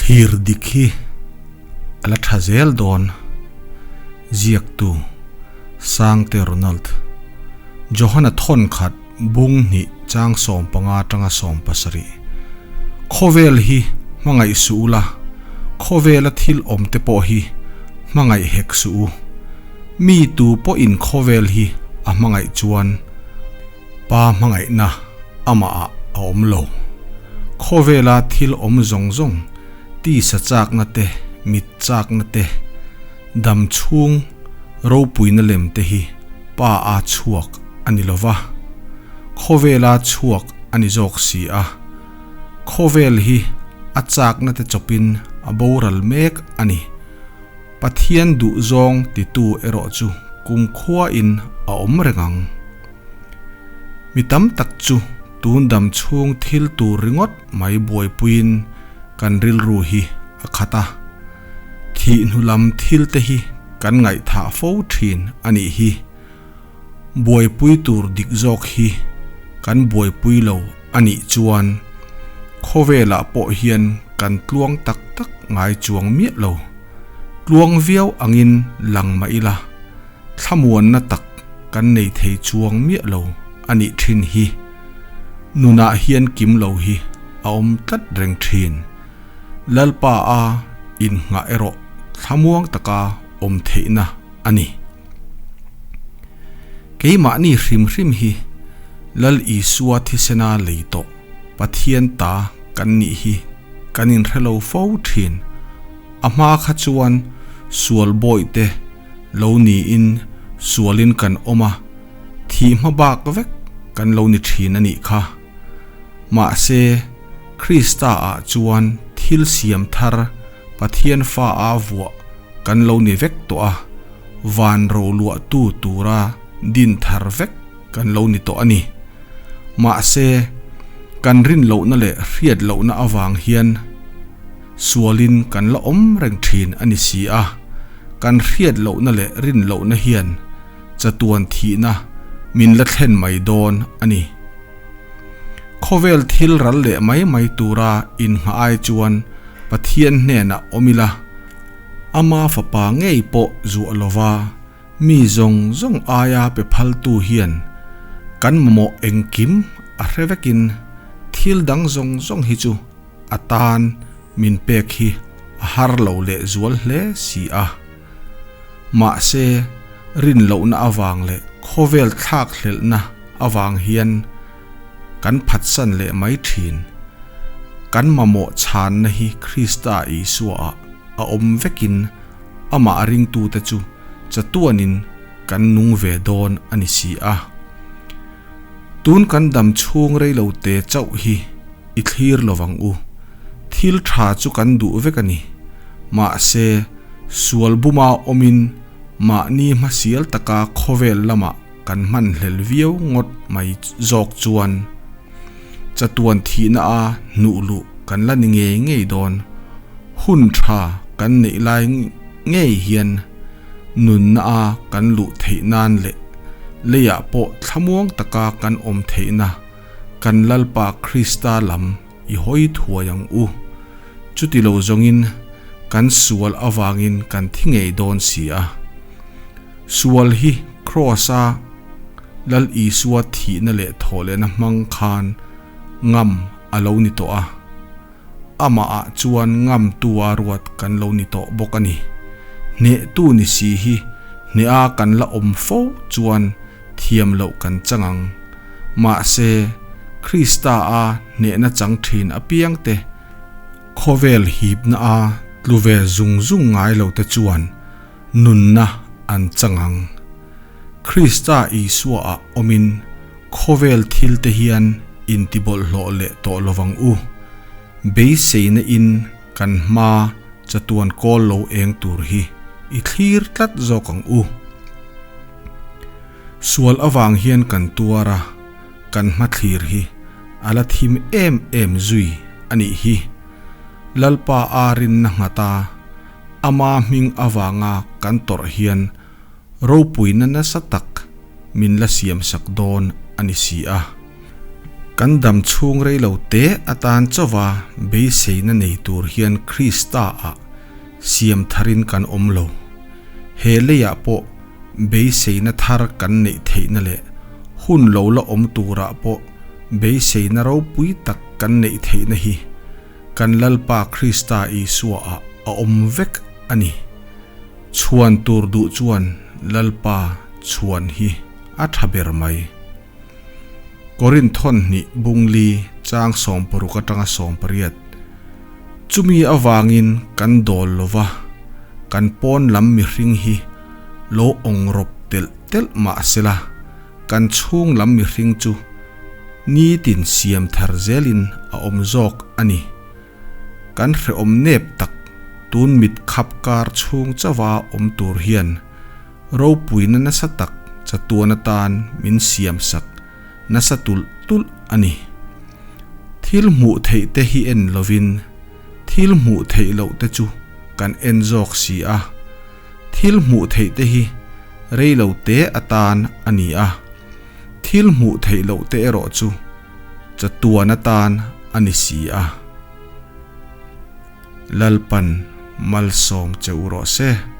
Thlir dik hi a la tha zel dawn, ziaktu Sangte Ronald. Johana thawn khat bung hnih chang 15 atanga 70. Khawvel hi hmangaih suh ula, khawvela thil awm te pawh hi hmangaih hek suh u. Mi tu pawhin khawvel hi a hmangaih chuan Pa hmangaihna amah ah a awm lo. Khawvela thil awm zawng zawng, tisa chakna te, mit chakna te, dam chhung ropuina lem te hi Pa a chhuak a ni lova, khawvela chhuak a ni zawk si a. Khawvel hi a chakna te chawpin a boral mek a ni. Pathian duh zawng titu erawh chu kumkhuain a awm reng ang. Mi tam tak chu tun dam chhung thil tur ringawt mai buaipuiin kan rilru hi a khat a. Thih hnu lam thil te hi kan ngaihthah fo thin a nih hi. Buaipui tur dik zawk hi kan buaipui lo a nih chuan khawvelah pawh hian kan tluang tak tak ngai chuang miah lo. Tluang viau angin lang mah ila thlamuanna tak kan nei thei chuang miah lo a nih thin hi. Nunah hian kim lo hi a awm tlat reng thin. Lalpa a innghah erawh thlamuang taka awm theihna a ni. Keimahni hrim hrim hi Lal Isua thisena lei tawh Pathian ta kan nih hi kan inhre lo fo thin. A hma kha chuan sual bawihte lo niin sualin kan awm a, thih hma bak vek kan lo ni thin a nih kha. Mahse, Krista ah chuan thil siam thar Pathian fa a vuah kan lo ni vek tawh a, van roluahtu tura din thar vek kan lo ni tawh a ni. Mahse, kan rin lohna leh hriat lohna avang hian sualin kan la awm reng thin a ni si a, kan hriat lohna leh rin lohna hian chatuan thihna min la thlen mai dawn a ni. Khawvel thil ral leh mai mai tura inngah ai chuan Pathian hnenah awm ila, ama fapa ngei pawh zuah lova mi zawng zawng aia pe phaltu hian kan mamawh engkim a hre vekin thil dang zawng zawng hi chu a tan min pek hi a har lo leh zual hle si a. Mahse, rin lohna avang leh khawvel thlak hlelhna avang hian kan phatsan leh mai thin. Kan mamawh chhanna hi Krista Isua-ah a awm vekin amah ringtute chu chatuanin kan nung ve dawn a ni si a. Tun kan dam chhung reilote chauh hi i thlir lovang u. Thil tha chu kan duh vek a ni. Mahse, sual buma awmin mahni hmasial taka khawvel lamah kan hman hlel viau ngawt mai zawk chuan chatuan thihna a hnuh luh kan la ni ngei ngei dawn. Hun tha kan neih lai ngei hian nunna a kan luh theih nan leh leiah pawh thlamuang taka kan awm theihna kan Lalpa Krista lam i hawi thuai ang u. Chuti lo zawngin kan sual avangin kan thi ngei dawn si a. Sual hi Kraws-a Lal Isua thihna leh thawhlehna hmang khan ngam a lo ni tawh a. Amahah chuan ngamtua ruat kan lo ni tawh bawk a ni. Hnehtu ni si hi hneha kan la awm fo chuan thiam loh kan chang ang. Mahse, Krista-a hnehna chang thin apiangte khawvel hipna a tlu ve zung zung ngai lo te chuan nunna an chang ang. Krista Isua-ah awmin khawvel thil te hian intibawlhhlawh leh tawh lovang u. Beiseina in kan hma chatuan kawl lo eng tur hi i thlir tlat zawk ang u. Sual avang hian kan tuar a, kan hmathlir hi a la thim em em zui a nih hi. Lalpa a rinna nghata ama hming avanga kan tawrh hian ropuina nasa tak min la siamsak dawn a ni si a. Kan dam chhung rei lo te atan chauva beiseina nei tur hian Krista ah siam tharin kan awm lo. He leiah pawh beiseina thar kan neih theihna leh hun lo la awm turah pawh beiseina ropui tak kan neih theihna hi kan Lalpa Krista Isua ah a awm vek a ni. Chhuan tur duh chuan Lalpa chhuan hi a tha ber mai. Korinthon hnih bungli chang 60 atanga 80. Chumi avangin kan dawl lova, kan pawn lam mihring hi lo awng rawp telh telh mah sela, kan chhung lam mihring chu nitin siam thar zelin a awm zawk a ni. Kan hrehawm nep tak tun mit khap kar chhung chauha awm tur hian Ropuina nasa tak chatuan atan min siamsak nasa tulh tulh a ni. Thil hmuh theih te hi en lovin thil hmuh theih loh te chu kan en zawk si a. Thil hmuh theih te hi rei lo te atan a ni a, thil hmuh theih loh te erawh chu chatuan atan a ni si a. Lalpan malsawm che u rawh se.